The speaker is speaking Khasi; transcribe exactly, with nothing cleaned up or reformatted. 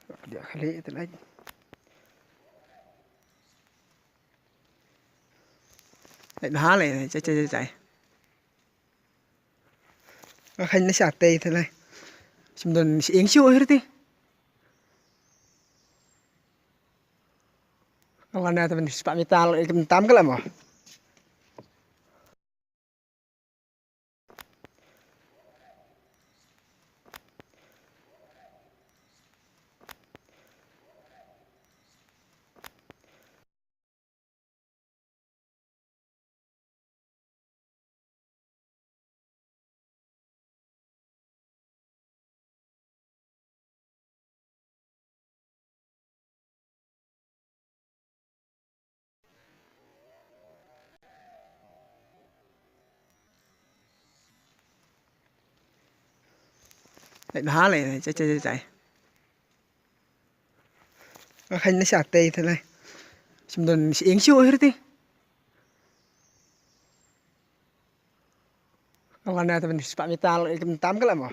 Dia khali te lai. Lai bha lai, chai, chai, chai, chai. Nga khain na sha tei te lai. Sim don si ing shu hir ti. Nga na te ben spa metal, eh, kem tam ka la mo. Lai bha lai, chai, chai, chai, chai. Nga khain na sha tei te lai. Sim don si ing shu hir ti. Nga na te ben spa metal, eh, kem tam ka la mo.